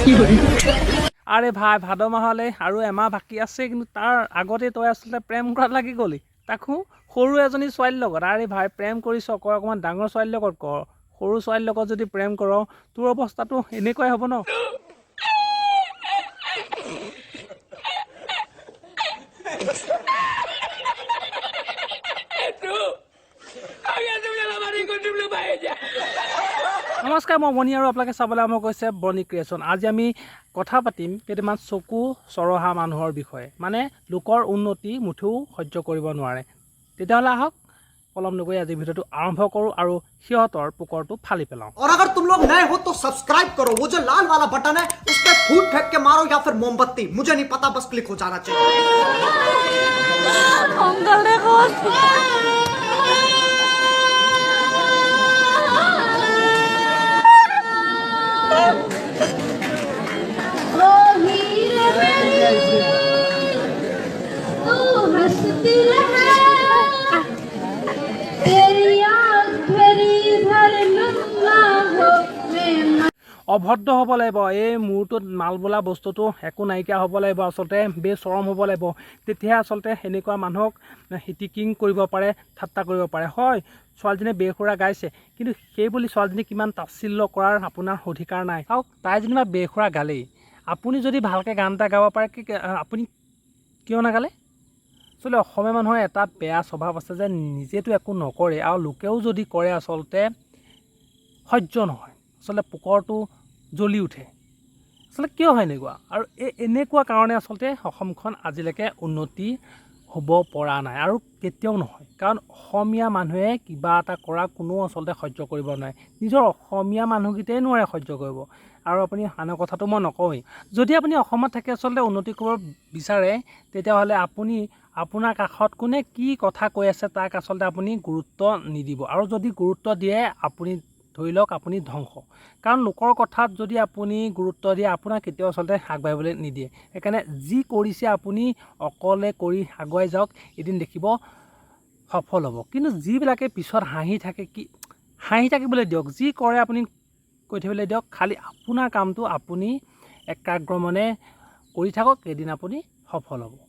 আৰে ভাই, ভাদ মাহলৈ আৰু এমাহ বাকী আছে, কিন্তু তাৰ আগতে তই আচলতে প্ৰেম কৰাত লাগি গ'লি, তাকো সৰু এজনী ছোৱালীৰ লগত। আৰে ভাই, প্ৰেম কৰিছ কৰ, অকণমান ডাঙৰ ছোৱালীৰ লগত কৰ। সৰু ছোৱালীৰ লগত যদি প্ৰেম কৰ, তোৰ অৱস্থাটো এনেকুৱাই হ'ব ন। নমস্কাৰ, মই বনি আৰু আপোনালোকে চাবলৈ আৰম্ভ কৰিছে বনি ক্ৰিয়েশ্যন। আজি আমি কথা পাতিম কেইটামান চকু চৰহা মানুহৰ বিষয়ে, মানে লোকৰ উন্নতি মুঠেও সহ্য কৰিব নোৱাৰে। তেতিয়াহ'লে আহক, পলম নকৰি আজি ভিডিঅ'টো আৰম্ভ কৰোঁ আৰু সিহঁতৰ পোকৰটো ফালি পেলাওঁ। और अगर तुम लोग नए हो तो सब्सक्राइब करो, वो जो लाल वाला बटन है उस पर फूट फेंक के मारो या फिर मोमबत्ती, मुझे नहीं पता, बस क्लिक हो जाना चाहिए। খংগাল দেখোন। हीर मेरी, तू हंसती रहे, तेरी आँख भरी भर लुम्मा हो मैं। অভদ্ৰ হ'ব লাগিব, এই মূৰটোত মাল বোলা বস্তুটো একো নাইকিয়া হ'ব লাগিব, আচলতে বেচৰম হ'ব লাগিব, তেতিয়াহে আচলতে এনেকুৱা মানুহক ইতিকিং কৰিব পাৰে, ঠাট্টা কৰিব পাৰে। হয়, ছোৱালীজনীয়ে বেসুৰা গাইছে, কিন্তু সেই বুলি ছোৱালীজনীক কিমান তাচ্ছিল্য কৰাৰ আপোনাৰ অধিকাৰ নাই। আৰু তাই যেনিবা বেসুৰা গালেই, আপুনি যদি ভালকৈ গান এটা গাব পাৰে, কি আপুনি কিয় নাগালে? আচলতে অসমীয়া মানুহৰ এটা বেয়া স্বভাৱ আছে যে নিজেতো একো নকৰে আৰু লোকেও যদি কৰে আচলতে সহ্য নহয়, আচলতে পোকৰটো জ্বলি উঠে। আচলতে কিয় হয় এনেকুৱা? আৰু এই এনেকুৱা কাৰণে আচলতে অসমখন আজিলৈকে উন্নতি হ'ব পৰা নাই আৰু কেতিয়াও নহয়। কাৰণ অসমীয়া মানুহে কিবা এটা কৰা কোনো আচলতে সহ্য কৰিব নোৱাৰে। নিজৰ অসমীয়া মানুহকেইটাই নোৱাৰে সহ্য কৰিব, আৰু আপুনি আনৰ কথাটো মই নকওঁৱেই। যদি আপুনি অসমত থাকি আচলতে উন্নতি কৰিব বিচাৰে, তেতিয়াহ'লে আপুনি আপোনাৰ কাষত কোনে কি কথা কৈ আছে তাক আচলতে আপুনি গুৰুত্ব নিদিব। আৰু যদি গুৰুত্ব দিয়ে, আপুনি ধৰি লওক আপুনি ধ্বংস। কাৰণ লোকৰ কথাত যদি আপুনি গুৰুত্ব দিয়ে, আপোনাক কেতিয়াও আচলতে আগবাঢ়িবলৈ নিদিয়ে। সেইকাৰণে যি কৰিছে আপুনি অকলে কৰি আগুৱাই যাওক, এদিন দেখিব সফল হ'ব। কিন্তু যিবিলাকে পিছত হাঁহি থাকে, কি হাঁহি থাকিবলৈ দিয়ক, যি কৰে আপুনি কৰি থাকিবলৈ দিয়ক। খালি আপোনাৰ কামটো আপুনি একাগ্ৰমনে কৰি থাকক, এদিন আপুনি সফল হ'ব।